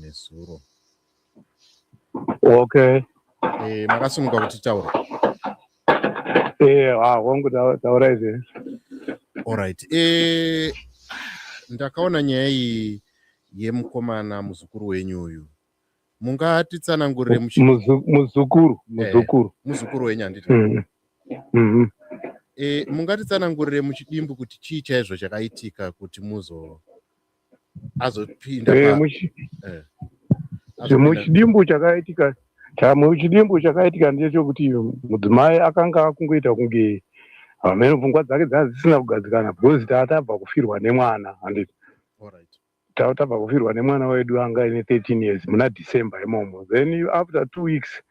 Nezuro. Okay. Makasununguka kuti taura? Ha, wangu, taurai zve. Alright. Ndakaona nyaya iyi yemukomana, muzukuru wenyu uyu. Mungatitsanangurire muchi Muzukuru, muzukuru. Muzukuru wenyu, handiti? Mhm. Mungatitsanangurire muchidimbu kuti chii chaizvo chakaitika kuti muzo azopinda azopinda Muchidimbu chakaitika ndechekuti mudzimai akanga akungoita kunge hameno, pfungwa dzake dzanga dzisina kugadzikana because tabva kufirwa nemwana, handiti? Tabva kufirwa nemwana wedu anga aine 13 years muna December imomo. Then after 2 weeks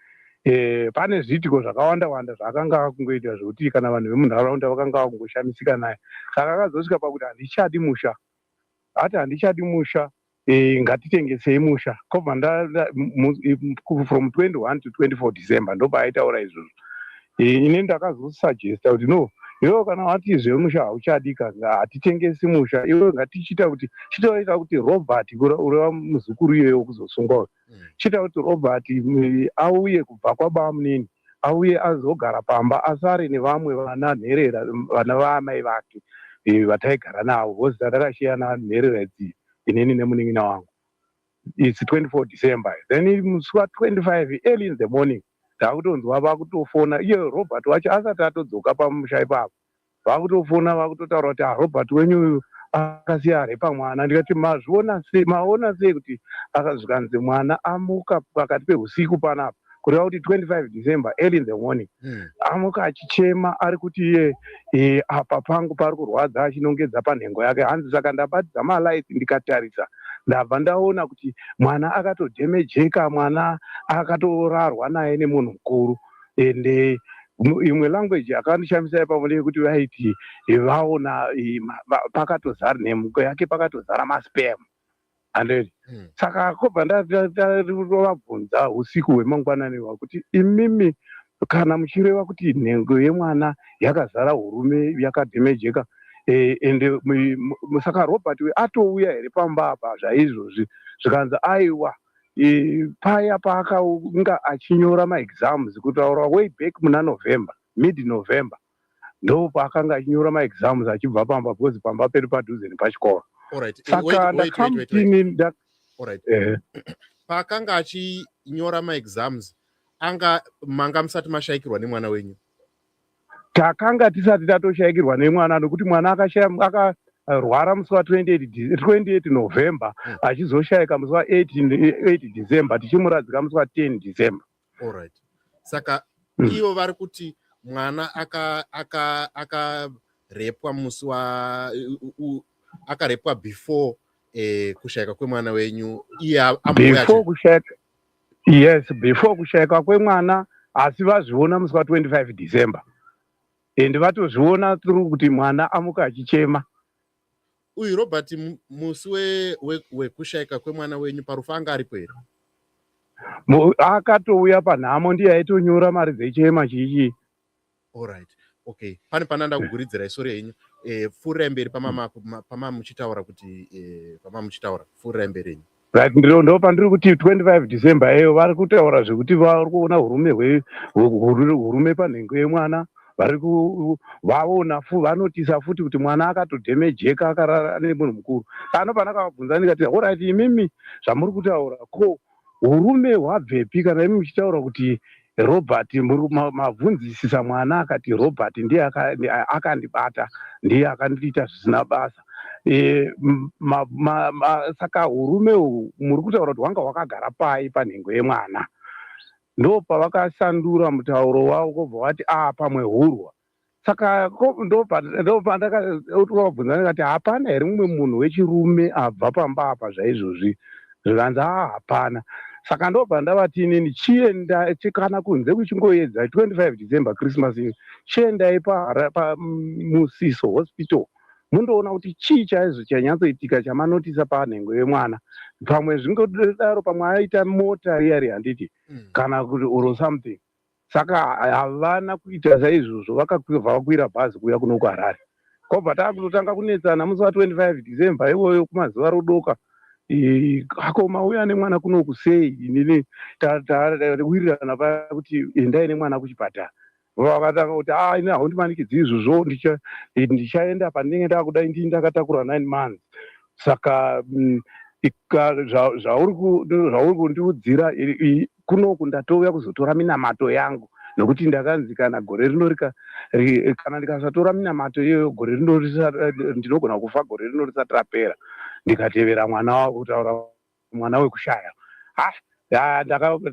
pane zviitiko zvakawanda wanda zvaakanga akungoita zvekuti kana vanhu vemunharaunda vakanga vakungoshamisika naye. Saka akazosvika pakuti, "Handichadi musha." Ati, "Handichadi musha, ngatitengesei musha." Kobva from 21 to 24 December ndopaaitaura izvozvo. Ini ndakazosuggesta kuti, "No, iwewe kana wati zvemusha hauchadi ka, hatitengesi musha. Iwewe ngatichiita kuti chitoita kuti Robert," kureva muzukuru iyeyo kuzosungwa uyu, "chiita kuti Robert auye kubva kwabamunini, auye azogara pamba, asare nevamwe vana nherera, vana vaamai vake vataigara navo, because tatakashiyana nherera idzi, inini nemunin'ina wangu." It's 24 December. Then musi wa25, early in the morning, takutonzwa vakutofona iye Robert wacho asati atodzoka pamusha ipapo. Vakutofona, vakutotaura kuti, "Ah, Robert wenyu uyu akasiya arepa mwana." Ndikati, "Mazviona sei? Maona sei kuti?" Akazvikanzi mwana amuka pakati peusiku panapa, kureva kuti 25 December, early in the morning, amuka achichema, ari kuti iye, "Apa pangu pari kurwadza," achinongedza panhengo yake, hanzi, "Saka ndabatidza malights, ndikatarisa, ndabva ndaona kuti mwana akatodhemejeka, mwana akatorarwa naye nemunhu mukuru." Ende imwe language yakandishamisa ipapo ndeyekuti vaiti vaona pakatozara nhengo yake, pakatozara masperm, handiti? Saka kobva ndavabvunza usiku hwemangwanani hwakuti, "Imimi kana muchireva kuti nhengo yemwana yakazara urume, yakadhemejeka, ende saka Robert atouya here pamba apa zvaizvozvi?" Zvikanzi, "Aiwa, paya paakanga achinyora maexams," kutaura way back muna November, mid November, ndo paakanga achinyora maexams achibva pamba, because pamba pedu padhuze nepachikoro. Saka ndakamutini Paakanga achinyora maexams, anga manga musati mashayikirwa nemwana wenyu? Takanga tisati tatoshayikirwa nemwana, nokuti mwana akarwara musi wa28 November, achizoshayika musi wa8 December, tichimuradzika musi wa10 December. Alright, saka ivo vari kuti mwana akarepwa musi wa akarepwa before kushayika kwemwana wenyu iye? Before kushayika, yes, before kushayika kwemwana, asi vazviona musi wa25 December, and vatozviona through kuti mwana amuka achichema. Uyu Robert, musi wekushayika kwemwana wenyu parufu, anga aripo here? Akatouya panhamo, ndiye aitonyora mari dzechema, chiichii. Alright, okay, pane pananda kuguridzirai, sorry henyu. Pfuurirai mberi pama muchitaura kuti pama muchitaura, pfuurirai mberi henyu. Right, ndo pandiri kuti 25 December iyo vari kutaura zvekuti vari kuona hurume panhengo yemwana, vari vaona vanotisa futi kuti mwana akatodhemejeka, akarara nemunhu mukuru. Ano pandakavabvunza ndikati, "Alright, imimi zvamuri kutaura, ko hurume hwabvepi kana imi muchitaura kuti Robert, mabvunzisisa mwana akati Robert ndiye akandibata, ndiye akandiita zvisina basa? Saka hurume uhu muri kutaura kuti hwanga hwakagara pai panhengo yemwana?" Ndo pavakasandura mutauro wavo, kwobva vati, "A, pamwe hurwa." Saka ndopandakavabvunza ndikati, "Hapana here mumwe munhu wechirume abva pamba apa zvaizvozvi?" Zvikanzi, "A, hapana." Saka ndobva ndavati inini, "Chienda kana kunze kuchingoedza, 25 December, Christmas iyo, chiendai paMusiso Hospital, mundoona kuti chii chaizvo chanyatsoitika chamanotisa panhengo yemwana. Pamwe zvingodaro, pamwe aita mota riyari, handiti, kana kuti or something." Saka havana kuita saizvozvo, vakabva vakwira bhazi kuuya kuno kuHarare. Kwabva taakutotanga kunetsana musi wa25 December iwoyo kumazuva rodoka. Ako mauya nemwana kunoku sei? Inini tawirirana paya kuti endai nemwana kuchipatara. Vakatanga kuti, "A, ini haundimanikidzi izvozvo, ndichaenda pandinenge ndakuda. Ndii ndakatakura 9 months, saka zvauri kundiudzira kunoku, ndatouya kuzotora minamato yangu, nokuti ndakanzi kana gore rino kana ndikasatora minamato iyoyo gore rino ndinogona kufa gore rino risati rapera, ndikatevera mwana wako kutaura mwana wekushaya." Ha,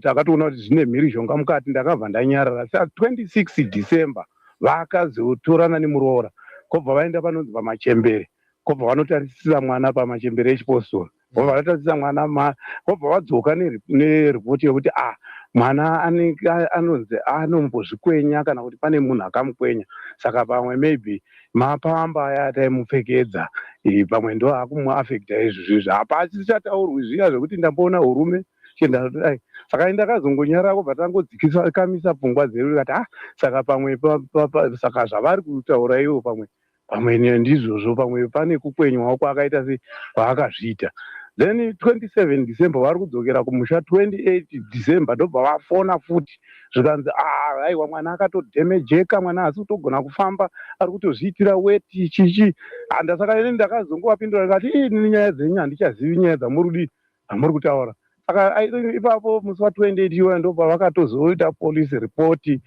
takatoona kuti zvine mhirizhonga mukati. Ndakabva ndanyarara. Sa 26 December vakazotorana nemuroora, kobva vaenda panonzi pamachembere, kobva vanotarisisa mwana pamachembere echipostori, kobva vanotarisisa mwana, kobva vadzoka neripoti yekuti a mwana anonzi anombozvikwenya, kana kuti pane munhu akamukwenya, saka pamwe maybe mapamba aya ataimupfekedza, pamwe ndo akumuafecta izvozvizvi. Hapasichataurwi zviya zvekuti ndamboona hurume chiendadai. Saka ndakazongonyarara, kubva tangodzikisa kamisa pfungwa dzedu, kati, "Ah, saka pamwe saka zvavari kutaura ivo pamwe ndizvozvo, pamwe pane kukwenywawo kwaakaita se kwaakazviita." Then 27 December vari kudzokera kumusha. 28 December ndobva vafona futi, zvikanzi, "Ah, aiwa, mwana akatodhemejeka, mwana haasi kutogona kufamba, ari kutozviitira weti chichi." Handasaka ini ndakazongovapindura ndikati, "Ini nyaya dzenyu handichazivi, nyaya dzamuri dzamuri kutaura." Saka ipapo musi wa28 iwoyo ndobva vakatozoita police report,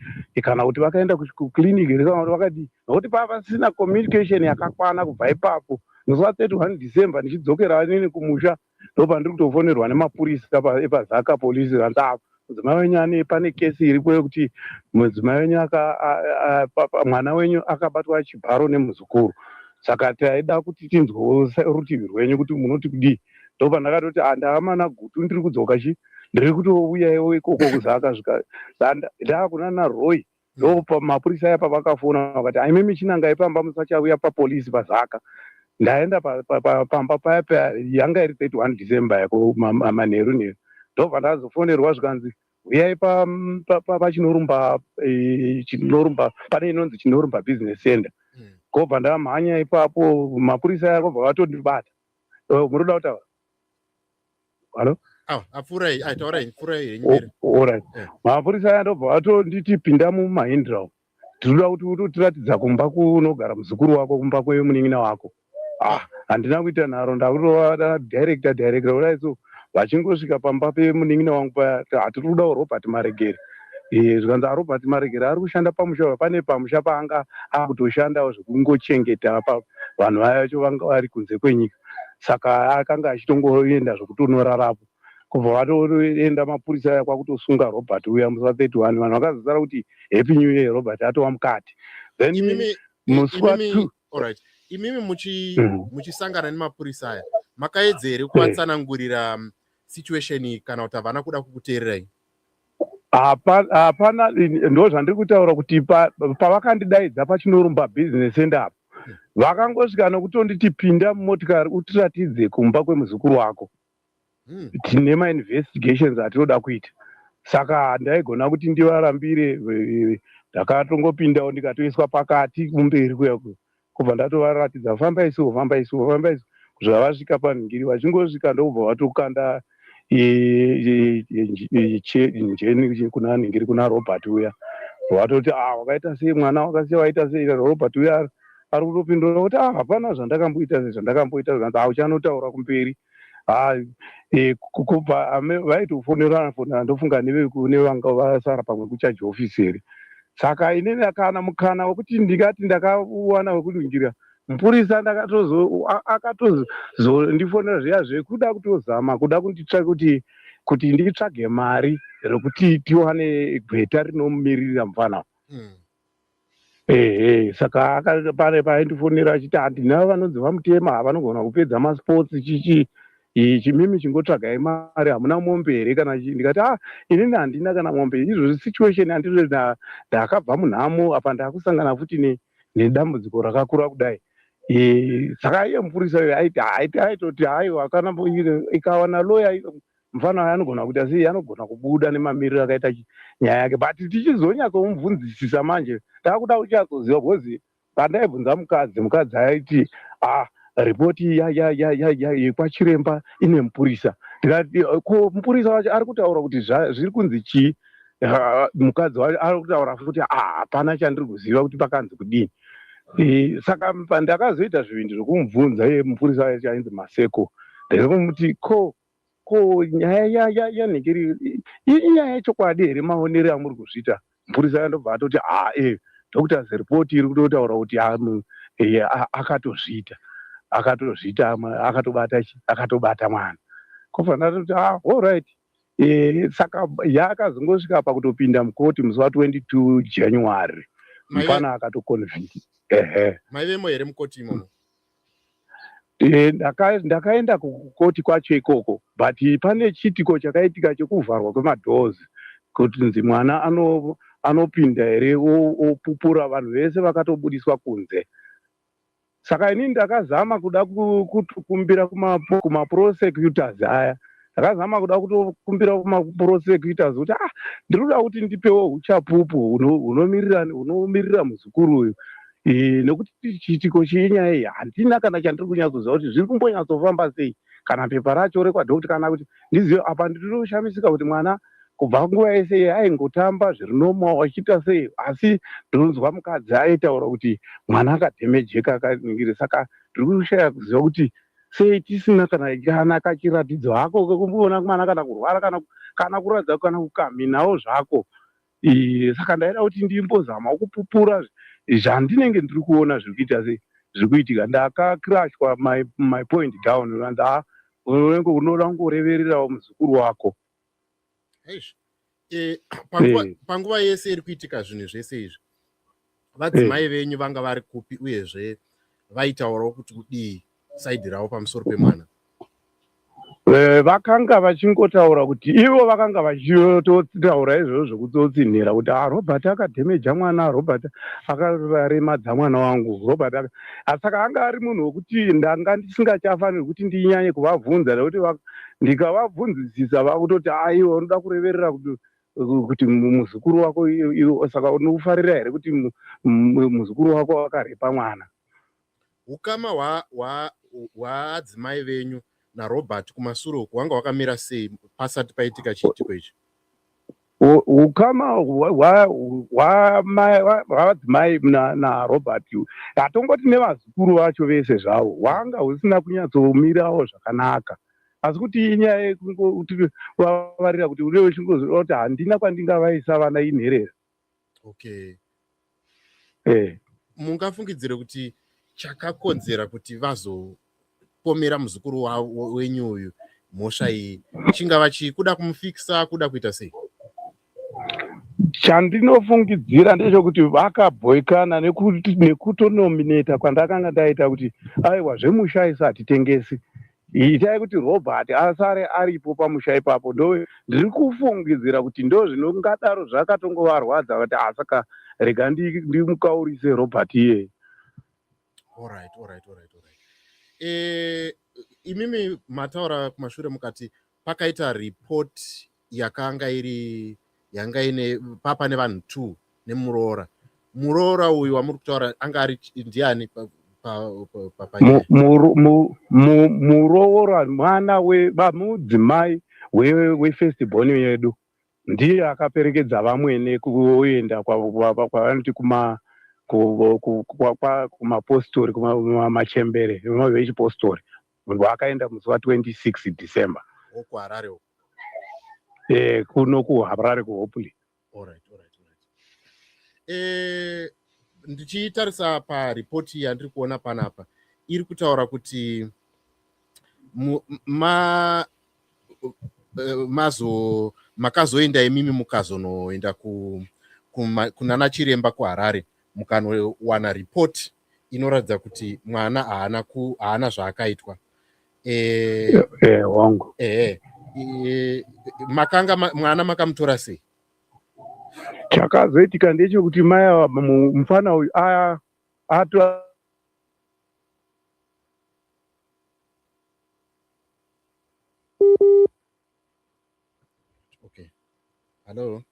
kana kuti vakaenda kuclinic, kana kuti vakadii, nokuti pava pasina communication yakakwana. Kubva ipapo, musi wa31 December ndichidzokera nini kumusha, ndopandiri kutofonerwa nemapurisa epaZaka polisi, vanzi, "Ah, mudzimai wenyu ane pane kesi iripo yekuti mudzimai wenyu mwana wenyu akabatwa chibharo nemuzukuru, saka taida kuti tinzwewo rutivi rwenyu kuti munoti kudii." Ndopandakatoti handamana gutu, ndiri kudzoka chi ndiri kutouyawo ikoko kuZaka. Svika ndaakuna naRoy, ndo mapurisa aya pavakafona vakati, "Aimi michinangai pamba, musachauya papolisi paZaka." Ndaenda pamba paya paya, yanga iri 31 December yako manheru nheru. Ndobva ndazofonerwa, zvikanzi, "Uyai pachinorumba Chinorumba, pane inonzi Chinorumba Business Center." Kobva ndamhanya ipapo, mapurisa aya kobva vatondibata. Muri kuda kutaura? Hallo? Apfuurai, taurai, pfuurai henyu mberi. Alright. Mapurisa aya ndobva vatonditi, "Pinda muMahindra umu, tinoda kuti utotiratidza kumba kunogara muzukuru wako, kumba kwemunin'ina wako." Ah, handina kuita nharo, ndakutova director director kudai. So vachingosvika pamba pemunin'ina wangu paya, hatiri kudawo Robert Maregere. Zvikanzi, "aRobert Maregere ari kushanda pamusha." Pane pamusha paanga akutoshandawo zvekungochengeta vanhu vacho vanga vari kunze kwenyika, saka akanga achitongoenda zvekutonorarapo. Kubva vatoenda mapurisa aya kwakutosunga Robert uya musi wa31. Vanhu vakazosara kuti, "Happy New Year, Robert atova mukati." Then musi wa2 Alright, imimi muchisangana nemapurisa aya, makaedza here kuvatsanangurira situation iyi, kana kuti havana kuda kukuteererai? Hapana, ndo zvandiri kutaura kuti pavakandidaidza pachinorumba Business Center apo, vakangosvika nokutonditi, "Pinda mumotikari utiratidze kumba kwemuzukuru wako. Tine mainvestigations atinoda kuita." Saka handaigona kuti ndivarambire. Ndakatongopindawo, ndikatoiswa pakati kumberi kuya, kubva ndatovaratidza, "Fambai so, fambai so, fambai so," kusvika vasvika panhingiri. Vachingosvika, ndokubva vatokanda njeni kuna nhingiri, kuna Robert uya. Vatoti, "A, wakaita sei mwana? Wakasiya waita sei?" Robert uya ari kutopindura kuti, "A, hapana zvandakamboita sei, zvandakamboita." Zvanzi, "A, uchanotaura kumberi." Kubva vaitofonerana fonera, ndofunga nevanga vasara pamwe kucharge office here. Saka inini kana mukana wekuti ndingati ndakawana wekuningira mupurisa, akatozondifonera zviya zvekuda kutozama kuda kunditsvaka kuti nditsvage mari rekuti tiwane gweta rinomumiririra mufana. Ehe, saka pane paindifonera achiti, "Handina vanonzi vaMutema, vanogona kupedza masports chichi chimimi, chingotsvagai mari. Hamuna mombe here kana chii?" Ndikati, "A, inini handina kana mombe izvozvi, situation handizvo, ndakabva munhamo apa, ndakusangana futi nedambudziko rakakura kudai." Saka iye mupurisa uyo aitoti, "Haiwa, kana ikawana loya, mufana uyo anogona kuita sei, anogona kubuda nemamiriro akaita nyaya yake." But tichizonyatsomubvunzisisa manje, takuda kuchatsoziva, because pandaibvunza mukadzi, mukadzi aiti, "Ah, Ripoti yekwachiremba ine mupurisa. Ndikati, ko mupurisa wacho ari kutaura kuti zviri kunzi chii? Mukadzi wacho ari kutaura futi, "Ah, hapana chandiri kuziva kuti pakanzi kudini." Saka pandakazoita zvivindi zvokumubvunza iye mupurisa wacho ainzi Maseko, ndikumuti, ko nyaya yanhingiri inyaya yechokwadi here, maonero amuri kuzviita?" Mupurisa yandobva atoti, "Ha, doctor's report iri kutotaura kuti akatozviita, akatozviita, akatobata chi akatobata mwana." Kobva ndatoti, "Ah, allright." Saka yaakazongosvika pakutopinda mukoti musi wa22 January, mufana akatoconvict, ehe. Maivemo here mukoti imomo? Ndakaenda kukoti kwacho ikoko, but pane chiitiko chakaitika chekuvharwa kwemadoors, kuti nzi mwana anopinda here opupura. Vanhu vese vakatobudiswa kunze. Saka inini ndakazama kuda kukumbira kumaprosecutors aya, ndakazama kuda kutokumbira kumaprosecutors kuti, "Ah, ndiri kuda kuti ndipewo uchapupu hunomirira muzukuru uyu, nekuti chiitiko chenyaya iyi handina kana chandiri kunyatsoziva kuti zviri kumbonyatsofamba sei, kana pepa racho rekwadhokta, kana kuti ndizive." Apa ndinoshamisika kuti mwana kubva nguva yese iyi aingotamba zviri normal, achiita sei, asi ndinonzwa mukadzi aitaura kuti mwana akadhemejeka, akaningiri. Saka ndiri kushaya kuziva kuti sei tisina kana kachiratidzo hako kekumboona mwana kana kurwara, kana kuratidza, kana kukamhinawo zvako. Saka ndaida kuti ndimbozama kupupura zvandinenge ndiri kuona zviri kuita sei, zviri kuitika. Ndakacrashwa my point down, anzi, "A, unenge unoda kungorevererawo muzukuru wako." Eish. Panguva yese iri kuitika zvinhu zvese izvi, vadzimai venyu vanga vari kupi, uyezve vaitaurawo kuti kudii side ravo pamusoro pemwana? Vakanga vachingotaura kuti ivo vakanga vachitotaura izvozvo zvekutotsinhira kuti, "Ah, Robert akadhemeja mwana, Robert akaremadza mwana wangu, Robert." Saka anga ari munhu wekuti ndanga ndisingachafaniri kuti ndinyanye kuvabvunza, nekuti ndikavabvunzisisa vakutoti, "Aiwa, unoda kureverera kuti muzukuru wako, saka unofarira here kuti muzukuru wako akarepa mwana?" Ukama hwaadzimai venyu naRobert kumasure uku hwanga hwakamira sei pasati paitika chiitiko ichi? Ukama hwavadzimai naRobert, hatongoti nevazukuru vacho vese zvavo, hwanga husina kunyatsomirawo zvakanaka. Asi kuti inyaya yekungoti vavarira kuti une uchingoziva kuti handina kwandingavaisa, vana inherera. Mungafungidzire kuti chakakonzera kuti vazopomera muzukuru wenyu uyu mhosva iyi chingava chii? Kuda kumufikisa, kuda kuita sei? Chandinofungidzira ndechekuti vakabhoikana nekutonominata kwandakanga ndaita kuti, "Aiwa, zvemusha isu hatitengesi, itai kuti Robert asare aripo pamusha ipapo." Ndo ndiri kufungidzira kuti ndo zvinongadaro zvakatongovarwadza, kuti, "Ah, saka rega ndimukaurise Robert iyeye." Alright. Imimi mataura kumashure mukati pakaita report yakanga iri yanga ine papa nevanhu two nemuroora. Muroora uyu wamuri kutaura anga ari ndiani panyaya? Muroora mwana wemudzimai wefirst born yedu, ndiye akaperekedza vamwene kuenda kwavanoti kumapostori, kumachembere vechipostori. Vakaenda musi wa26 December. KuHarare uko? Kuno kuHarare, kuHopley. Alright. Ndichitarisa paripoti yandiri kuona panapa, iri kutaura kuti mazo makazoenda imimi, mukazonoenda kunana chiremba kuHarare, mukanowana ripoti inoratidza kuti mwana haana zvaakaitwa. Wangu. Makanga mwana makamutora sei? Chakazoitika ndechekuti mai ava, mufana uyu ato Okay, hallo,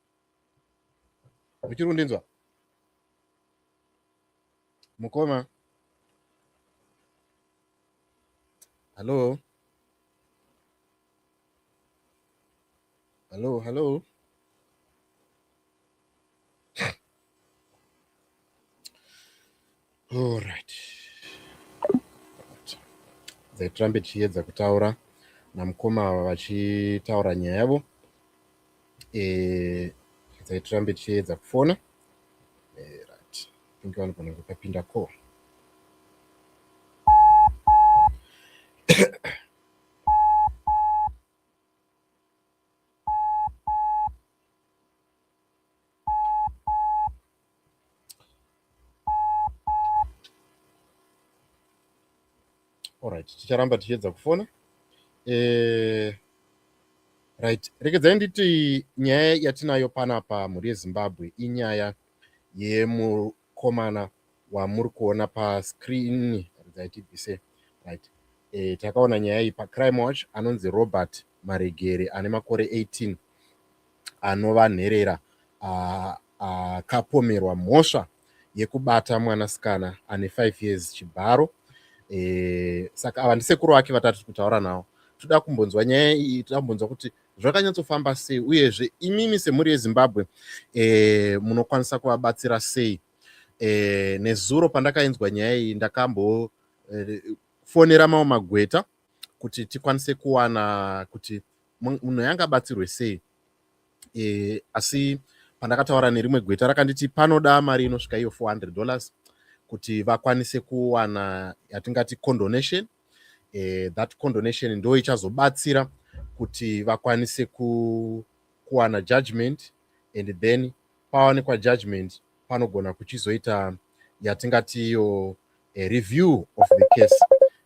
muchiri kundinzwa, mukoma? Hallo, hallo, hallo. Alright. Dzatirambe tichiedza kutaura namukoma ava vachitaura nyaya yavo. Eh, dzatirambe tichiedza kufona. Eh, right. Think vanogona kukapinda call. Alright, ticharamba tichiedza kufona. Eh, right, regedzai nditi nyaya yatinayo panapa mhuri yeZimbabwe inyaya yemukomana wamuri kuona pascreen. Regedzai tibvise. Right. Eh, takaona nyaya iyi paCrime Watch anonzi Robert Maregere ane makore 18 anova nherera akapomerwa mhosva yekubata mwanasikana ane 5 years chibharo. E, saka ava ndisekuru vake vatatu kutaura navo. Toda kumbonzwa nyaya iyi, toda kumbonzwa kuti zvakanyatsofamba sei, uyezve imimi semhuri yeZimbabwe e, munokwanisa kuvabatsira sei. E, nezuro pandakainzwa nyaya iyi ndakambofonera e, mamwe magweta kuti tikwanise kuwana kuti munhu yangabatsirwe sei e, asi pandakataura nerimwe gweta rakanditi panoda mari inosvika iyo 400 dollars kuti vakwanise kuwana yatingati condonation e, that condonation ndo ichazobatsira kuti vakwanise ku, kuwana judgment and then pawanikwa judgment panogona kuchizoita yatingati iyo a review of the case.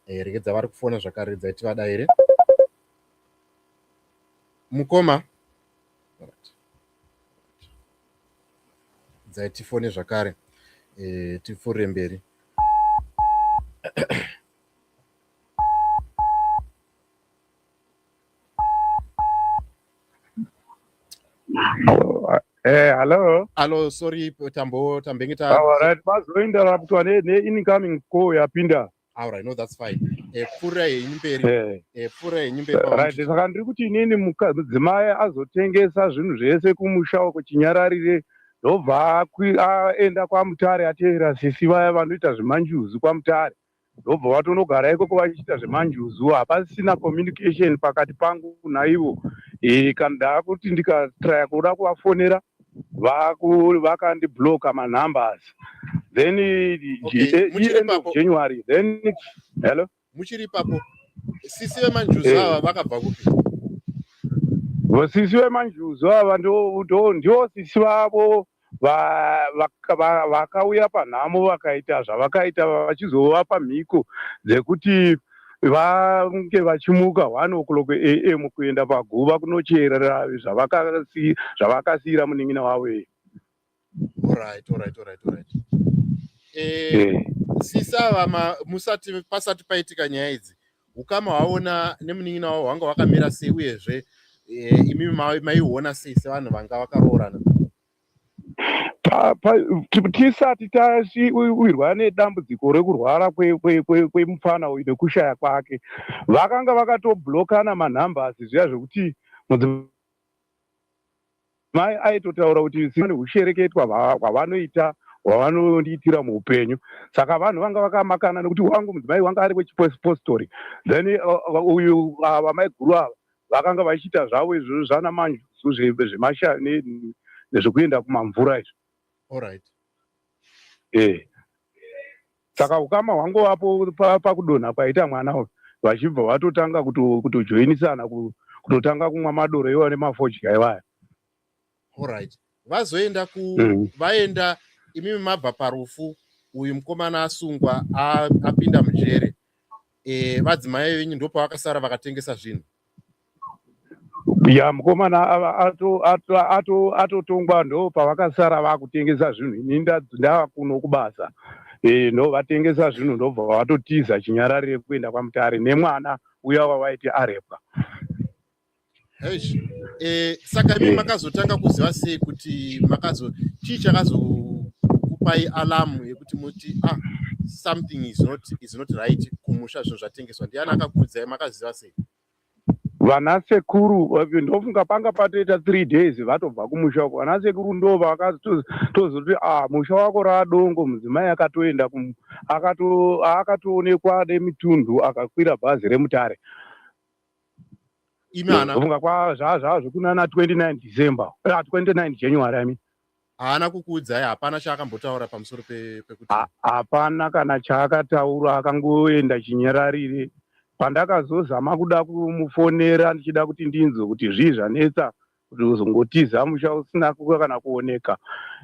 E, regedza vari kufona zvakare, redzai tivadaire. Mukoma, dzai tifone zvakare e, tipfuurire mberi. Eh, hello. Hello, sorry, tambo tambenge ta. All right, bazointerruptwa ne, ne incoming call yapinda. All right, no, that's fine. Eh, pfuura henyu mberi. Eh, eh pfuura henyu mberi. Right, saka ndiri kuti inini mudzimai azotengesa zvinhu zvese kumusha uko chinyararire ndobva aenda kwaMutare ateera sisi vaya vanoita zvemanjuzu kwaMutare. Ndobva vatonogara ikoko vachiita zvemanjuzu, hapasisina communication pakati pangu naivo. E, kana ndakuti ndikatraya kuda kuvafonera vakandibloka manumbers then okay. End of January then. Hello, muchiri ipapo? Sisi vemanjuzu eh. ava vakabva kupi? Sisi vemanjuzu ava ndio sisi vavo vakauya panhamo vakaita zvavakaita vachizovapa mhiko dzekuti vange vachimuka 1 o'clock am kuenda paguva kunocherera zvavakasiyira munin'ina wavo iyi. Alright, alright, alright, alright. Eh, eh. Sisi ava musati pasati paitika nyaya idzi, ukama hwavo nemunin'ina wavo hwanga hwakamira sei, uyezve eh, imimi maihuona sei sevanhu vanga vakaroorana? Tisati taswirwa nedambudziko rekurwara kwemupfana uyu nekushaya kwake, vakanga vakatoblokana manumbers zviya zvekuti mudzimai aitotaura kuti sine hushereketwa hwavanoita hwavanondiitira muupenyu. Saka vanhu vanga vakamakana nekuti wangu mudzimai wanga ari wechipostori, then uyu vamaiguru ava vakanga vachiita zvavo izvozvo zvana manjuzu zvemasha nezvekuenda kumamvura izvo. Alright. Eh, saka ukama hwangovapo pakudonha kwaita mwana uyu, vachibva vatotanga kutojoinisana kutotanga kumwa madoro iwayo nemafodya iwaya. Alright, vazoenda ku vaenda, imimi mabva parufu, uyu mukomana asungwa apinda mujere, e, vadzimai venyu ndopavakasara vakatengesa zvinhu? Ya, mukomana atotongwa ndo pavakasara vakutengesa zvinhu. Ini ndava kuno kubasa, e, ndo vatengesa zvinhu, ndobva vatotiza chinyararire kuenda kwaMutare nemwana uya wavaiti arepwa. Eish. E, saka imi makazotanga kuziva sei kuti makazo chii chakazokupai alarm yekuti muti ah Something is not right kumusha, zvinhu zvatengeswa. Ndiani akakuudzai? Makaziva sei? Vana sekuru, ndofunga panga patoita 3 days vatobva kumusha uko. Vana sekuru ndo vakatozoti, "A, musha wako raadongo." Mudzimai akatoenda, akatoonekwa nemitundu akakwira bhazi reMutare. Imi hana Ndofunga zvazvazvo kunana 29 December, 29 January, I mean. Haana kukuudzai? Hapana chaakambotaura pamusoro pekuti? Hapana kana chaakataura, akangoenda chinyararire. Pandakazozama kuda kumufonera ndichida kuti ndinzwe kuti zvii zvanetsa kuti uzongotiza musha usina kana kuoneka,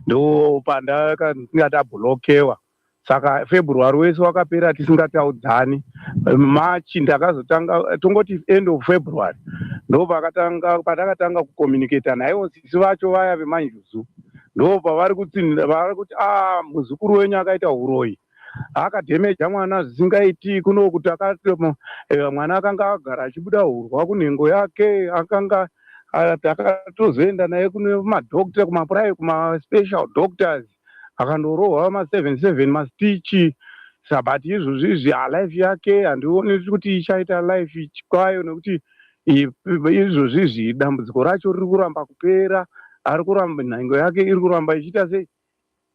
ndo pandakanga tabhulokewa. Saka February wese wakapera tisingataudzani. March ndakazotanga, tongoti end of February, ndo pakatanga patakatanga kucommunicata naivo sisi vacho vaya vemanjuzu. Ndo pavari kutsinhira, vari kuti, "A, muzukuru wenyu akaita uroyi, akadhemeja mwana zvisingaiti kuno." Kuti mwana akanga agara achibuda hurwa kunhengo yake, akanga takatozoenda naye kune madhokta, kumaspecial doctors, akandorohwa ma77 mastitch. But izvozvi izvi, life yake handioni kuti ichaita life kwayo, nekuti izvozvi izvi dambudziko racho riri kuramba kupera, ari kuramba, nhengo yake iri kuramba ichiita sei.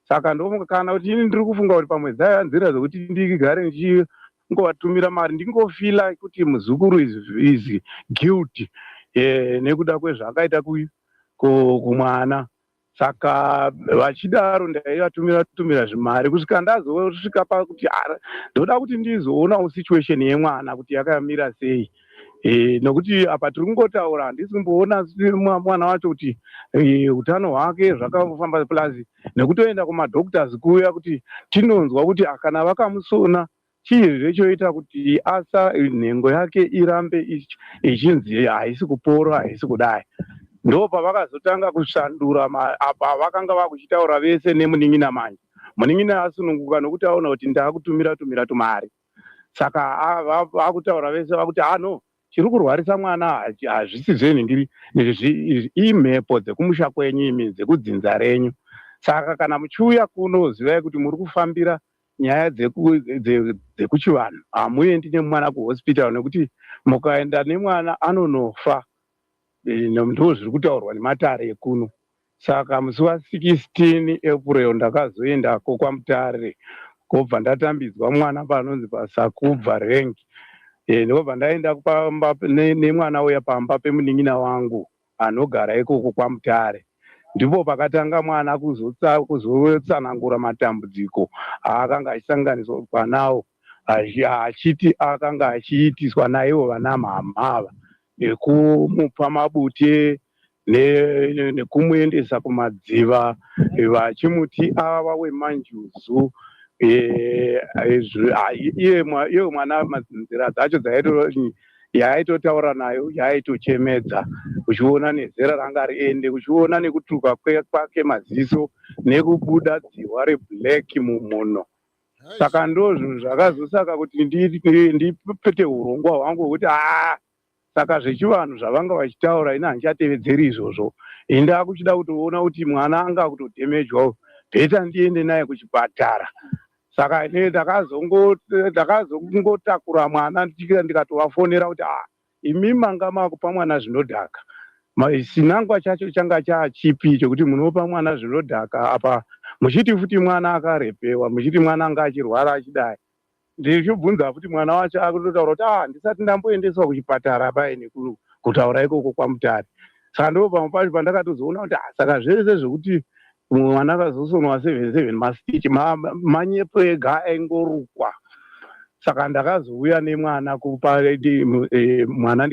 Saka ndofunga kana kuti ini ndiri kufunga kuti pamwe dzaiva nzira dzekuti ndigare ndichingovatumira mari, ndingofeela kuti muzukuru is guilty nekuda kwezvaakaita kumwana. Saka vachidaro ndaivatumira tumira zvimari kusvika ndazosvika pakuti ndoda kuti ndizoonawo situation yemwana kuti yakamira sei, nekuti apa tiri kungotaura, handisi kumboona mwana wacho kuti utano hwake zvakafamba, plus nekutoenda kumadoctors kuya kuti tinonzwa kuti kana vakamusona, chiizve choita kuti asa nhengo yake irambe ichinzi haisi kupora, haisi kudai. Ndo pavakazotanga kushandura apa vakanga vakuchitaura vese nemunin'ina. Manje munin'ina asununguka nokuti aona kuti ndaakutumira tumira tumari. Saka vakutaura vese, vakuti, "Ano chiri kurwarisa mwana hazvisi zvenhingiri, imhepo dzekumusha kwenyu imi, dzekudzinza renyu. Saka kana muchiuya kuno, zivai kuti muri kufambira nyaya dzekuchivanhu. Hamuendi nemwana kuhospital, nekuti mukaenda nemwana anonofa. Ndo zviri kutaurwa nematare ekuno." Saka musi wa16 April ndakazoendako kwaMutare, kobva ndatambidzwa mwana panonzi paSakubva Rank. Ndobva ndaenda pamba nemwana uya, pamba pemunin'ina wangu anogara ikoko kwaMutare. Ndipo pakatanga mwana kuzotsanangura matambudziko aakanga achisanganiswa nawo, achiti akanga achiitiswa naivo vana mhama ava, nekumupa mabute, nekumuendesa kumadziva, vachimuti ava wemanjuzu. Iye mwana nzira dzacho yaaitotaura nayo yaaitochemedza, uchiona nezera ranga riende, uchiona nekutuka kwake maziso, nekubuda dzihwa reblack mumhuno. Saka ndo zvinhu zvakazosaka kuti ndipete urongwa hwangu hwekuti, haa, saka zvechivanhu zvavanga vachitaura, ini handichatevedzeri izvozvo. Ini ndakuchida kutoona kuti mwana anga kutodhemejwa, better ndiende naye kuchipatara. Saka ndakazongotakura mwana, ndikatovafonera kuti, "A, imi manga makupa mwana zvinodhaka. Chinangwa chacho changa chaachipi chekuti munopa mwana zvinodhaka apa muchiti futi mwana akarepewa, muchiti mwana anga achirwara achidai?" Ndichibvunza futi, mwana wacho akutotaura kuti, "Ah, ndisati ndamboendeswa kuchipatara paine kutaura ikoko kwaMutare." Saka ndo pamwe pacho pandakatozoona kuti, ah, saka zvese zvekuti mwana akazosonwa 77 mastitch manyepo ega aingorukwa. Saka ndakazouya nemwana kupa mwana,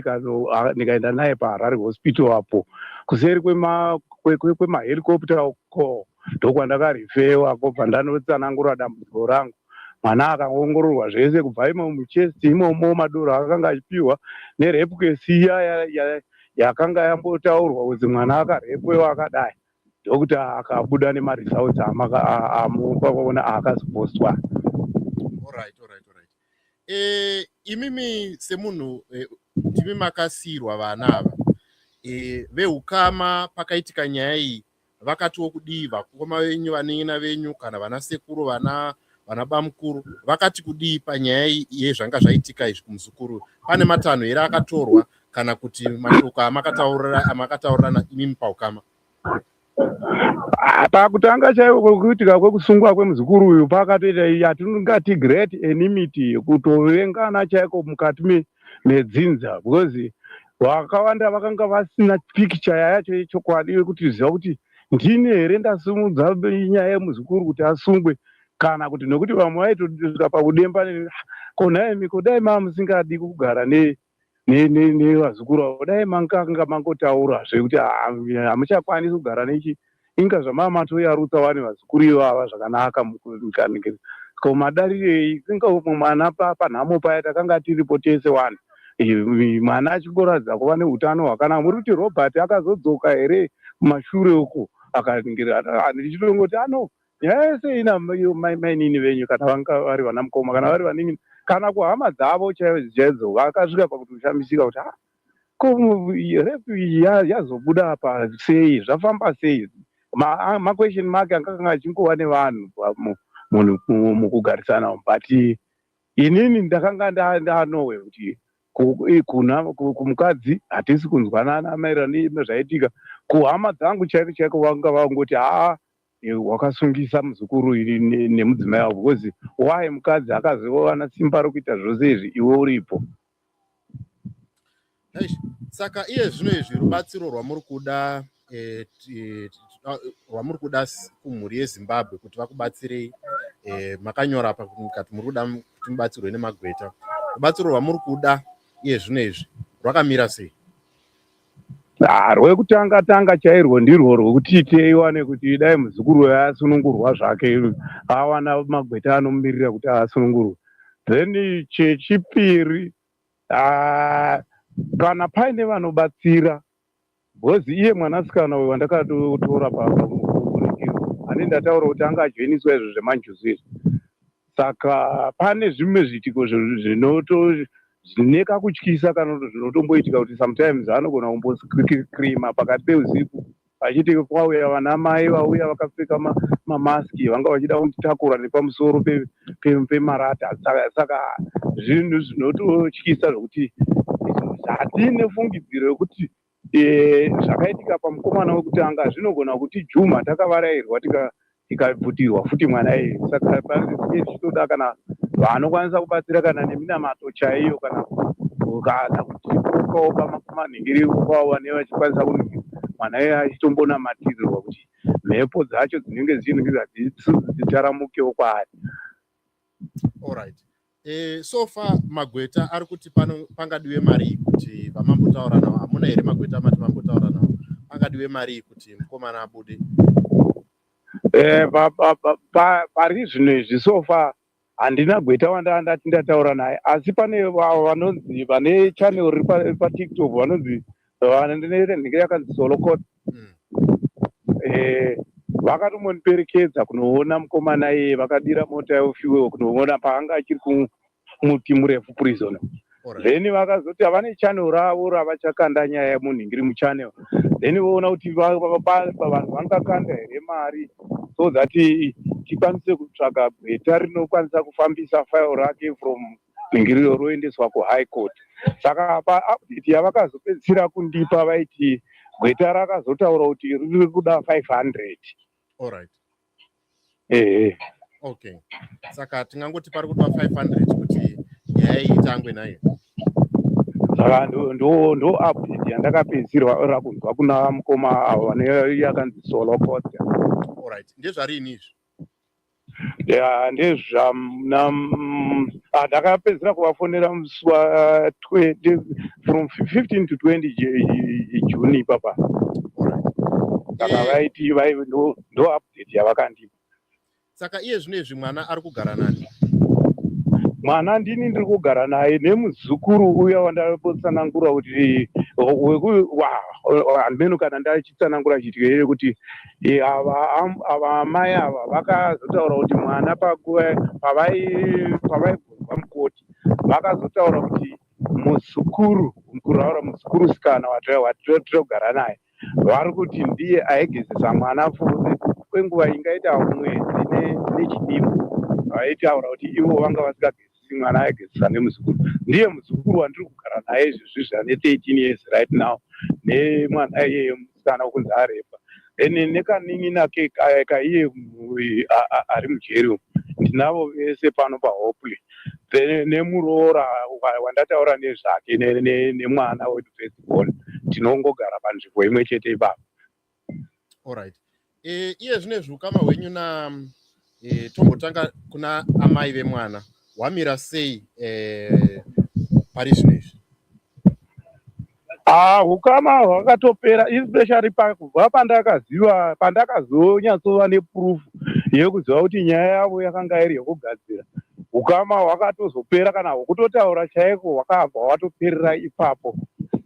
ndikaenda naye paHarare Hospital apo kuseri kwemahelicopter uko, ndokwandakarifewa. Kobva ndanotsanangura dambudziko rangu. Mwana akaongororwa zvese kubva imo muchest imomo, madoro akanga achipiwa, nerape case iya yakanga yambotaurwa kuti mwana akarepewa akadai. Ndokuti akabuda nemaresults amukaona akazopostwa. Alright. Imimi semunhu, ndimi makasiyirwa vana ava, veukama pakaitika nyaya iyi vakatiwo kudii? Vakoma venyu, vanin'ina venyu, kana vana sekuru, vana Vana bamukuru vakati kudii panyaya yezvanga zvaitika izvi kumuzukuru? Pane matanho here akatorwa kana kuti mashoko amakataurirana imimi paukama? Pakutanga chaivo kwekuitika kwekusungwa kwemuzukuru uyu, pakatoita yatingati great enmity, kutovengana chaiko mukati medzinza, because vakawanda vakanga vasina picture yacho yechokwadi yekuti ziva kuti ndini here ndasimudza nyaya yemuzukuru kuti asungwe kana kuti, nekuti vamwe vaitosvika pakudemba, "Ko nhaimi, ko dai maa musingadi kugara nevazukuru avo, dai manganga mangotaura zvekuti hamuchakwanisi kugara nechi, inga zvamaa matoyarutsa wani vazukuru ivava zvakanaka." Ko madarirei? Inga mwana panhamo paya takanga tiripo tese wani, mwana achingoratidza kuva neutano hwakanaka. Muri kuti Robert akazodzoka here kumashure uko? Akaningira, ndichitongoti ano nyaya yese ina mainini venyu, kana vanga vari vana mukoma, kana vari vaninini, kana kuhama dzavo chaidzo chaidzo, vakasvika pakutoshamisika kuti, "Ah, ko rape iyi yazobuda apa sei? Zvafamba sei?" Maquestion mark anga achingova nevanhu mukugarisana, but inini ndakanga ndanowe kuti kuna kumukadzi hatisi kunzwanana maererano nezvaitika. Kuhama dzangu chaiko chaiko vanga vangoti, "Haa, wakasungisa muzukuru nemudzimai wavo, because why mukadzi akazowana simba rokuita zvose izvi iwe uripo?" Saka iye zvino izvi rubatsiro rwamuri kuda kumhuri yeZimbabwe kuti vakubatsirei, makanyora pakati muri kuda kuti mubatsirwe nemagweta. Rubatsiro rwamuri kuda iye zvino izvi rwakamira sei? Rwekutanga tanga chairwo ndirwo rwekuti teiwane kuti dai muzukuru uyo asunungurwa zvake, awana magweta anomumirira kuti asunungurwe. Then chechipiri, kana paine vanobatsira, because iye mwanasikana uyu wandakatotora pamunikiro ane ndataura kuti anga ajoiniswa izvo zvemanjuzu izvi, saka pane zvimwe zviitiko zvinoto zvine kakutyisa kana kuti zvinotomboitika kuti sometimes anogona kumboscreama pakati peusiku achiti kwauya vana mai vauya vakapfeka mamaski, vanga vachida kunditakura nepamusoro pemarata. Saka zvinhu zvinototyisa zvokuti hatine fungidziro yekuti zvakaitika pamukomana wekutanga zvinogona kuti juma takavarayirwa, tikabvutirwa futi mwana iye. Saka tinge tichitoda kana vanokwanisa kubatsira, kana neminamato chaiyo, kana kutipokawo pamanhingiriko kwavo vanenge vachikwanisa kuti mwana iye achitombonamatirirwa kuti mhepo dzacho dzinenge dzichinhingira dzitaramukewo kwaari. Alright. So far magweta ari kuti pangadiwe mari kuti vamambotaura navo, hamuna here magweta amati mambotaura navo? Pangadiwe mari kuti mukomana abude? Pari zvino izvi, so far handina gweta wanda ndati ndataura naye, asi pane vanonzi vane channel riri paTikTok, vanonzi nhinge yakanzi Solocot. Vakatomboniperekedza kunoona mukomana iye, vakadira mota yefuel kunoona paanga achiri kumuti murefu prison. Then vakazoti havane channel ravo ravachakanda nyaya yemunhingiri muchannel, then voona kuti vanhu vangakanda here mari so that tikwanise kutsvaga gweta rinokwanisa kufambisa file rake from nhingiriro roendeswa kuHigh Court. Saka paupdate yavakazopedzisira kundipa, vaiti gweta rakazotaura kuti riri kuda 500. Ehe. Okay, saka tingangoti pari kudiwa 500 kuti nyaya iyi itangwe nayo. Saka ndo update yandakapedzisirwa kunzwa kuna mukoma avo vane yakanzi Solocot. Alright, ndezvarini izvi? Ya, ndezvamuna ndakapedzisira kuvafonera musi wa 20, from 15 to 20 June ipapa. Saka vaiti ndo update yavakandipa. Saka iye zvino izvi mwana ari kugara nani? Mwana ndini ndiri kugara naye nemuzukuru uya wandambotsanangura kuti handimeno kana ndachitsanangura chityere kuti ava amai ava vakazotaura kuti mwana panguva pavaibvunzwa mukoti, vakazotaura kuti muzukuru, kuraura muzukurusikana watinogara naye, vari kuti ndiye aigezesa mwana kwenguva ingaita mwedzi nechidimbu. Vaitaura kuti ivo vanga vasingagezisi mwana, aigezisa nemuzukuru. Ndiye muzukuru wandiri kugara naye izvezvizvi, ane 13 years right now, nemwana iyeye musikana wekunzi arepa. Then nekanin'ina kaiye ari mujeri umu, ndinavo vese pano paHopley. Then nemuroora wandataura nezvake nemwana wedu first born, tinongogara panzvimbo imwe chete ipapo. Alright. Iye zvino ukama hwenyu na tombotanga kuna amai vemwana, hwamira sei pari zvino izvi? Ah, ukama hwakatopera, especially kubva pandakaziva, pandakazonyatsova neproof yekuziva kuti nyaya yavo yakanga iri yekugadzira. Ukama hwakatozopera, kana hwekutotaura chaiko hwakabva hwatoperera ipapo,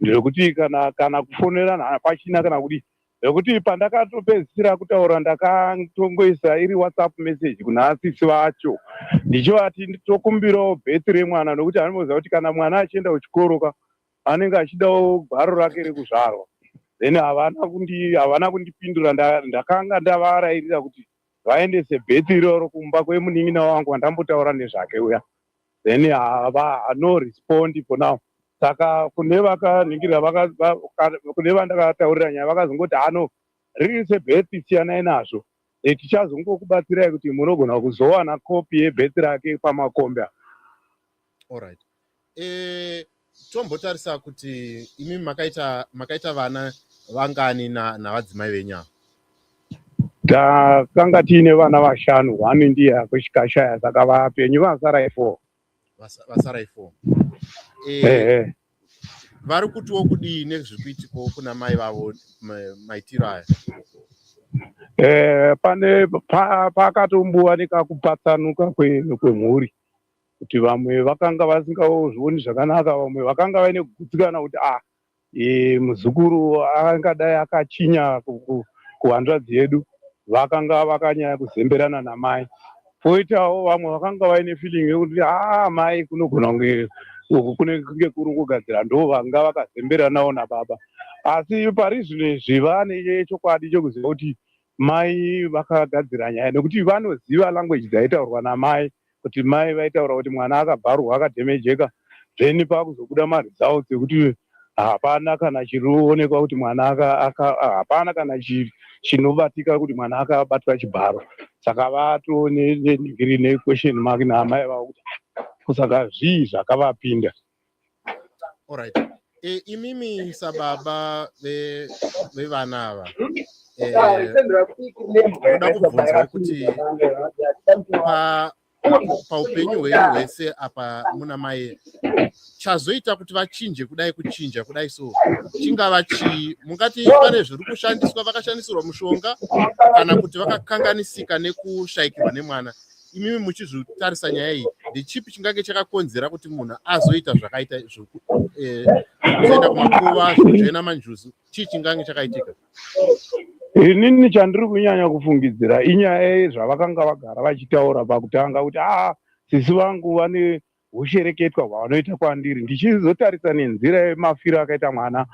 ndekuti kana kufonerana hapachina kana kudii, nekuti pandakatopedzisira kutaura ndakatongoisa iri WhatsApp message kuna sisi vacho ndichivati tokumbirawo birth remwana, nokuti anoziva kuti kana mwana achienda kuchikoro ka anenge achidawo gwaro rake rekuzvarwa. Then havana kundipindura. Ndakanga ndavarairira kuti vaendese birth iroro kumba kwemunin'ina wangu wandambotaura nezvake uya. Then hava no respond for now. Saka kune vakaningirira, kune vandakataurira nyaya, vakazongoti, "Hano riri sebirth, siyanai nazvo. Tichazongokubatsirai kuti munogona kuzowana kopi yebirth rake pamakombe." Alright. Tombotarisa kuti imi makaita vana vangani navadzimai venyu ava? Takanga tiine vana vashanu. One ndiye akushikashaya, saka vapenyu vasarai four. Vasarai four. Ehe. Vari kutiwo kudii nezviri kuitikawo kuna mai vavo, maitiro aya? Pane pakatombowa nekakupatsanuka kwemhuri, kuti vamwe vakanga vasingazvioni zvakanaka, vamwe vakanga vaine kugutsikana kuti a muzukuru angadai akachinya kuhanzvadzi yedu, vakanga vakanyanya kuzemberana namai. Poitawo vamwe vakanga vaine feeling yekuti aa, mai kunogona kunge uku kunenge kuri kugadzira, ndo vanga vakazemberanawo nababa. Asi pari zvino izvi vane chokwadi chokuziva kuti mai vakagadzira nyaya, nekuti vanoziva language dzaitaurwa namai, kuti mai vaitaura kuti mwana akabvarurwa, akadhemejeka. Then pakuzobuda maresults ekuti hapana kana chirionekwa kuti mwana hapana kana chinobatika kuti mwana akabatwa chibharo. Saka vatone nequestion mark naamai vavo kuti saka zvii zvakavapinda. Alright. Imimi sababa vevana ava, ndoda kubvunzawo kuti paupenyu hwenyu hwese apa muna mai, chazoita kuti vachinje kudai, kuchinja kudai so, chingava chii? Mungati pane zviri kushandiswa, vakashandisirwa mushonga, kana kuti vakakanganisika nekushayikirwa nemwana? Imimi muchizvitarisa nyaya iyi, ndechipi chingange chakakonzera kuti munhu azoita zvakaita, kuzoenda kumakuva, zvekujoina manjuzu? Chii chingange chakaitika? Inini chandiri kunyanya kufungidzira inyaya yezvavakanga vagara vachitaura pakutanga kuti aa, sisi vangu vane ushereketwa hwavanoita kwandiri. Ndichizotarisa nenzira yemafiro akaita mwana,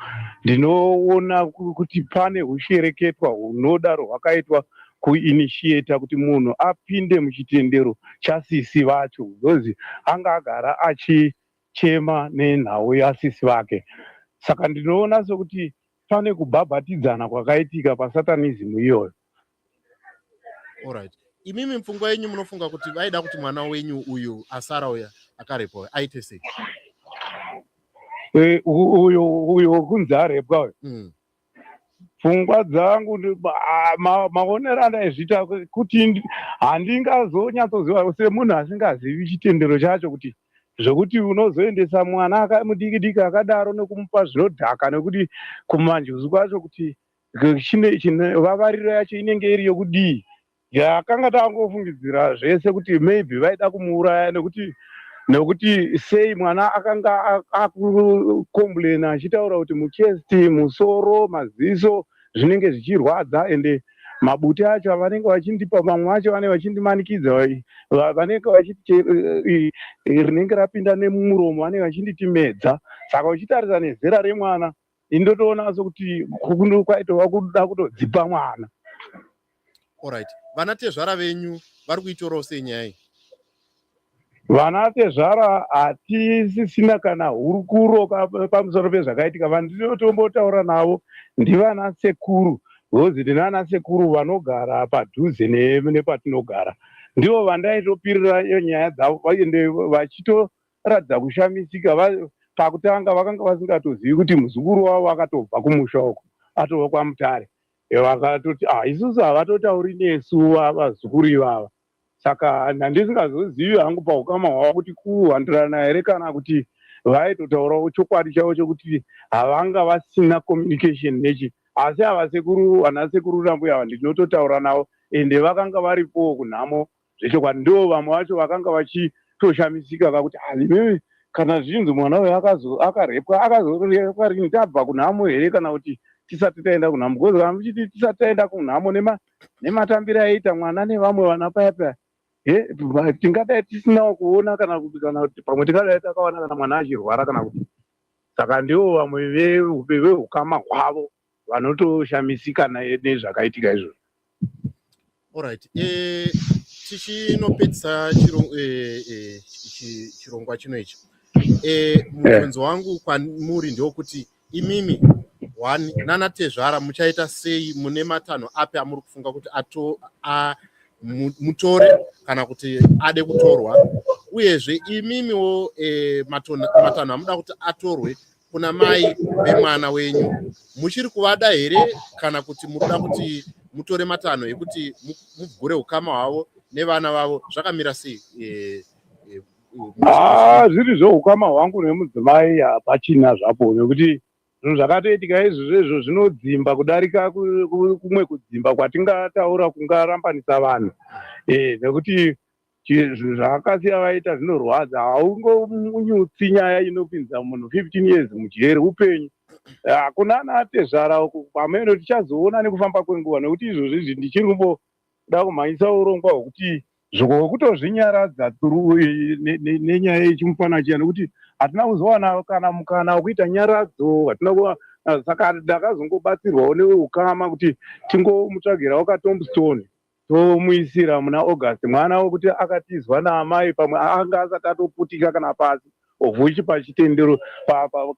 ndinoona kuti pane ushereketwa hunodaro hwakaitwa kuinitiata kuti munhu apinde muchitendero chasisi vacho, because anga agara achichema nenhau yasisi vake. Saka ndinoona sekuti pane kubhabhatidzana kwakaitika pasatanism iyoyo. Alright. Imimi mupfungwa yenyu munofunga kuti vaida kuti mwana wenyu uyu asara uya akarepwa aite sei? Uyu wekunzi arepwa uyu? Pfungwa dzangu maonero andaizviita kuti handingazonyatsoziva semunhu asingazivi chitendero chacho, kuti zvokuti unozoendesa mwana mudiki diki akadaro nekumupa zvinodhaka, nekuti kumanjuzu kwacho kuti chine vavariro yacho inenge iri yokudii. Yakanga tangofungidzira zvese kuti maybe vaida kumuuraya, nekuti sei mwana akanga akucomplaina achitaura kuti muchest, musoro, maziso zvinenge zvichirwadza, ende mabute acho avanenge vachindipa, mamwe acho vanenge vachindimanikidza, vanenge vachiti rinenge rapinda nemumuromo, vanenge vachinditi medza. Saka uchitarisa nezera remwana, indotoona sekuti kwaitova kuda kutodzipa mwana. Alright. Vana tezvara venyu vari kuitorawo sei nyaya iyi? Vana tezvara hatisisina kana hurukuro pamusoro pezvakaitika. Vandinotombotaura navo ndivana sekuru, because ndinana sekuru vanogara padhuze nepatinogara. Ndivo vandaitopirira nyaya dzavo, ende vachitoratidza kushamisika. Pakutanga vakanga vasingatozivi kuti muzukuru wavo akatobva kumusha uko, atova kwaMutare. Vakatoti, "Ah, isusu havatotauri nesu vazukuru ivava." Saka handisingazozivi hangu paukama hwavo kuti kuhandirana here kana kuti vaitotaurawo chokwadi chavo chekuti havanga vasina communication nechi. Asi ava sekuru, vana sekuru nambuya ava, ndinototaura navo, ende vakanga varipowo kunhamo zvechokwadi. Ndo vamwe vacho vakanga vachitoshamisika kakuti, "Ah, imimi, kana zvichinzi mwana uyu akarepwa, akazorepwa rini? Tabva kunhamo here kana kuti tisati taenda kunhamo?" Because kana muchiti tisati taenda kunhamo, nematambiro aiita mwana nevamwe vana paya paya, tingadai tisinawo kuona kana kuti pamwe tingadai takaona kana mwana achirwara kana kuti. Saka ndivo vamwe veukama hwavo vanotoshamisika nezvakaitika izvozvo. Alright, tichinopedzisa chirongwa chino ichi, mubvunzo wangu kwamuri ndewekuti imimi one nanatezvara muchaita sei? Mune matanho api amuri kufunga kuti ato a, mutore kana kuti ade kutorwa? Uyezve imimiwo, matanho amuda kuti atorwe kuna mai vemwana wenyu, muchiri kuvada here kana kuti munoda kuti mutore matanho ekuti mugure ukama hwavo nevana vavo? Zvakamira sei? Ah, zviri zveukama hwangu nemudzimai hapachina zvapo, nekuti zvinhu zvakatoitika izvozvo izvo zvinodzimba kudarika kumwe kudzimba kwatingataura kungarambanisa vanhu, nekuti zvinhu zvakasiya vaita zvinorwadza. Haungomunyutsi nyaya inopinza munhu 15 years mujeri upenyu. Hakuna natezvara uku, pamene tichazoona nekufamba kwenguva, nekuti izvozvi izvi ndichiri kumboda kumhanyisa urongwa hwekuti zvokutozvinyaradza through nenyaya yechimufana chiya, nekuti hatina kuzowana kana mukana wekuita nyaradzo, hatina kuwa. Saka ndakazongobatsirwawo neukama kuti tingomutsvagirawo katombstone, tomuisira muna August, mwana wekuti akatizwa naamai, pamwe anga asati atoputika kana pasi, of which pachitendero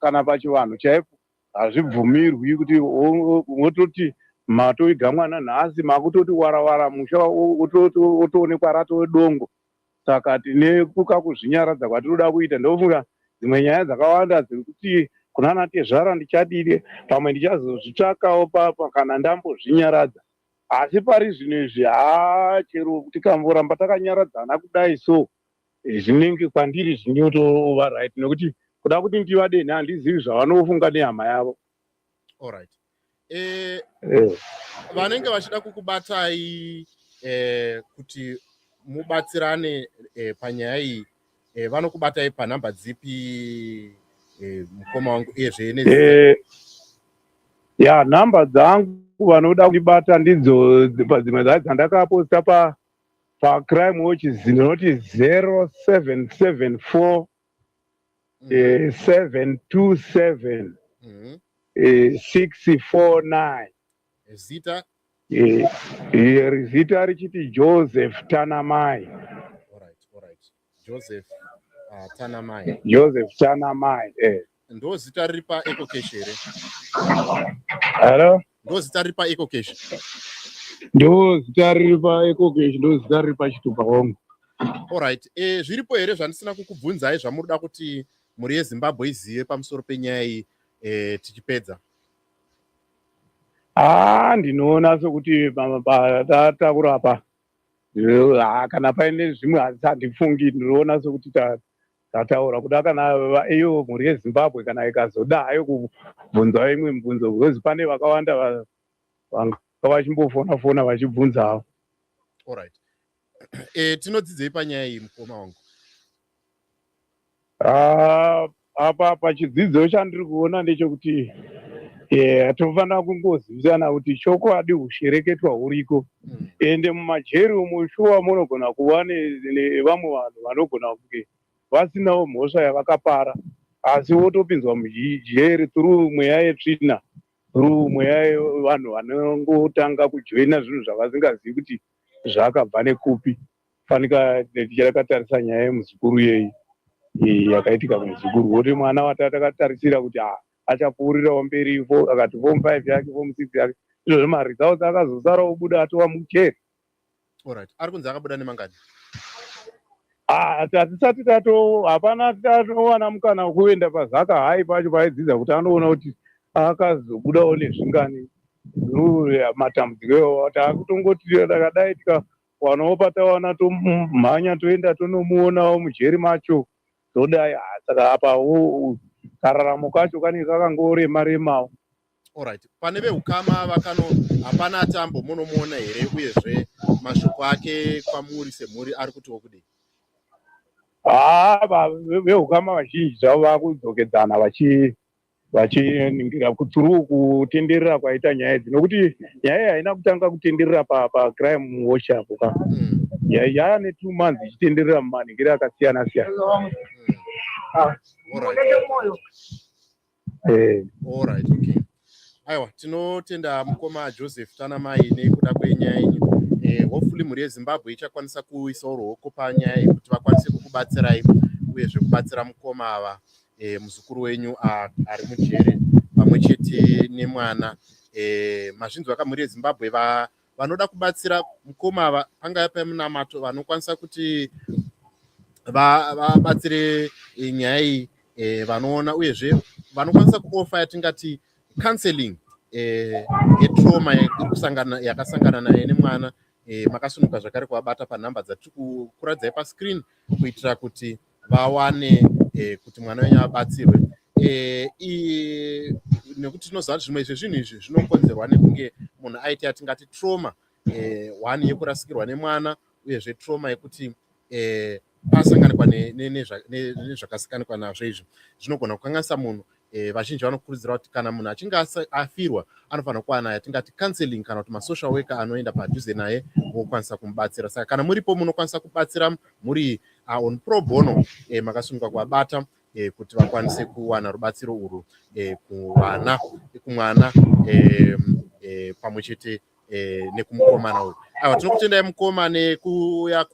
kana pachivanhu chaipo hazvibvumirwi kuti wototi matoiga mwana nhasi, makutoti warawara musha, wotoonekwa ratove dongo. Saka tine kukakuzvinyaradza kwatinoda kuita. Ndofunga dzimwe nyaya dzakawanda dzekuti kunana tezvara ndichadire, pamwe ndichazozvitsvakawo papa kana ndambozvinyaradza. Asi pari zvino izvi, haa, chero tikamboramba takanyaradzana kudai, so zvinenge kwandiri zvinotova right, nekuti kuda kuti ndivadeni handizivi zvavanofunga nehama yavo. Alright, vanenge vachida kukubatai kuti mubatsirane panyaya iyi, vanokubatai panhamba dzipi, mukoma wangu, uyezve Ya, nhamba dzangu vanoda kundibata ndidzo dzimwe dzacho dzandakaposta paCrime Watch, dzinoti 0774 727 649. Zita? Zita richiti Joseph Tanamai. Alright, Joseph Tanamai. Joseph Tanamai. Ndo zita riri paEcoCash here? Hello? Ndo zita riri paEcoCash? Ndo zita riri paEcoCash, ndo zita riri pachitupa wangu. Alright, zviripo here zvandisina kukubvunzai zvamuri kuda kuti mhuri yeZimbabwe izive pamusoro penyaya iyi, tichipedza? Haa, ndinoona sekuti patatakura apa, kana paine zvimwe handifungi. Ndinoona sekuti tataura kuda. Kana iyo mhuri yeZimbabwe kana ikazoda hayo kubvunzawo imwe mibvunzo, because pane vakawanda vanga vachimbofona fona vachibvunzawo. Alright, tinodzidzei panyaya iyi, mukoma wangu? Apa pachidzidzo chandiri kuona ndechekuti tofanira kungozivisana kuti chokwadi hushereketwa huriko, ende mumajeri umu shuwa munogona kuva nevamwe vanhu vanogona kunge vasinawo mhosva yavakapara, asi wotopinzwa mujeri through mweya yetsvina, through mweya yevanhu vanongotanga kujoina zvinhu zvavasingazivi kuti zvakabva nekupi. Fanika tichakatarisa nyaya yemuzukuru yeyi yakaitika kumuzukuru, kuti mwana watakatarisira kuti achapfuurirawo mberi, akati form 5 yake, form 6 yake, izvozvo maresults akazosara obuda atova mujeri. Alright, ari kunzi akabuda nemangani? Hatisati tato, hapana tatowana mukana wekuenda paZaka High pacho paaidzidza kuti anoona kuti akazobudawo nezvingani. Matambudziko iwawo taakutongoti takadai tikawanawo patawana, tomhanya toenda tonomuonawo mujeri macho, todai. Saka apawo kararamo kacho kanenge kakangorema remawo. Alright, pane veukama vakano, hapana ati ambomunomuona here? Uyezve mashoko ake kwamuri semhuri ari kutiwo kudii? Haa, veukama vazhinji zvavo vakudzokedzana vachiningira kutsuru kutenderera kwaita nyaya idzi, nokuti nyaya iyi haina kutanga kutenderera paCrime Watch apo ka. Yaya ne2 months ichitenderera mumanhingiri akasiyana siyana. Alright, okay, aiwa, tinotenda mukoma Joseph Tanamai nekuda kwenyaya yenyu. Hopefully mhuri yeZimbabwe ichakwanisa kuisawo ruoko panyaya yekuti vakwanise kukubatsirai, uyezve kubatsira mukoma ava, muzukuru wenyu ari mujere pamwe chete nemwana. Mazvinzwa kamhuri yeZimbabwe, vanoda kubatsira mukoma ava, pangava pemunamato, vanokwanisa kuti vabatsire nyaya iyi, vanoona, uyezve vanokwanisa kuoffer yatingati counseling yetrauma yakasangana naye nemwana. Makasunuka zvakare kuvabata panhamba dzatiri kuradzai pascreen kuitira kuti vawane kuti mwana wenyu abatsirwe, nekuti tinoziva kuti zvimwe zvezvinhu izvi zvinokonzerwa nekunge munhu aita yatingati trauma, one yekurasikirwa nemwana, uyezve trauma yekuti pasanganikwa nezvakasikanikwa nazvo. Izvi zvinogona kukanganisa munhu. Vazhinji vanokurudzira kuti kana munhu achinge afirwa anofanira kuwana yatingati counseling kana kuti masocial worker anoenda padhuze naye vokwanisa kumubatsira. Saka kana muripo munokwanisa kubatsira mhuri on pro bono, makasununguka kuvabata kuti vakwanise kuwana rubatsiro urwu kuvana, kumwana pamwe chete nekumukomana uyu. Aiwa, tinokutendai mukoma nekuuya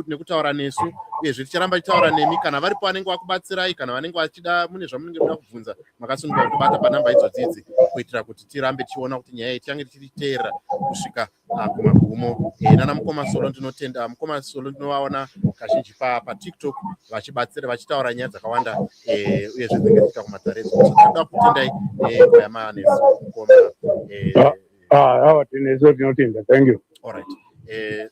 nekutaura nesu, uyezve ticharamba tichitaura nemi. Kana varipo vanenge vakubatsirai, kana vanenge vachida, mune zvamunenge muda kubvunza, makasununguka kutibata panhamba idzodzi idzi kuitira kuti tirambe tichiona kuti nyaya iyi tichange tichiteerera kusvika kumagumo. Nana mukoma Solo, ndinotenda mukoma Solo, ndinovaona kazhinji paTikTok vachibatsira, vachitaura nyaya dzakawanda, uyezve dzinenge dzichiita kumatare edzo. So tinoda kutendai nenguva yamanesu, mukoma. Awa, tineso tinotenda, thank you. Alright,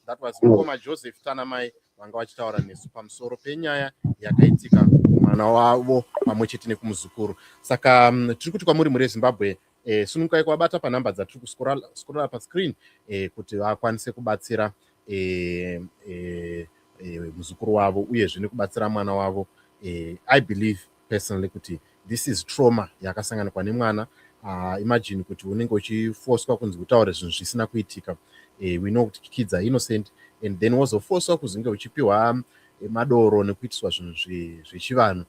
that was mukoma Joseph Tanamai vanga vachitaura nesu pamusoro penyaya yakaitika kumwana wavo pamwe chete nekumuzukuru. Saka tiri kuti kwamuri muri eZimbabwe, sunungukai kuvabata panhamba dzatiri kuscrolla pascreen kuti vakwanise kubatsira muzukuru wavo, uyezve nekubatsira mwana wavo. I believe personally kuti this is trauma yakasanganikwa nemwana. Imagine kuti unenge uchifoswa kunzi utaure zvinhu zvisina kuitika. We know kuti kids are innocent, and then wozofoswa kuzonge uchipiwa madoro nekuitiswa zvinhu zvechivanhu.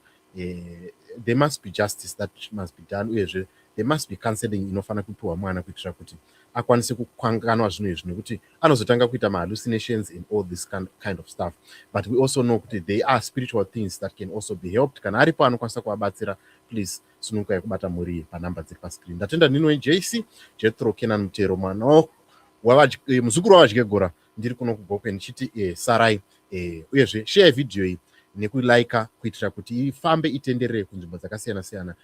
There must be justice that must be done, uyezve there must be counseling inofanira kupiwa mwana kuitira kuti akwanise kukanganwa zvinhu izvi, nekuti anozotanga kuita mahallucinations and all this kind of stuff. But we also know kuti there are spiritual things that can also be helped. Kana aripo anokwanisa kuvabatsira, please sunungukai kubata mhuri panhamba dziri pascreen. Ndatenda. Ndinoi JC Jethro Kenan Mutero, mwana muzukuru wavaDyegora. Ndiri kuno kuGokwe ndichiti sarai, uyezve share vhidhiyo iyi nekulaika kuitira kuti ifambe itenderere kunzvimbo dzakasiyana siyana,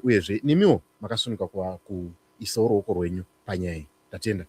uyezve nemiwo makasununguka kuisawo ruoko rwenyu panyaya iyi. Ndatenda.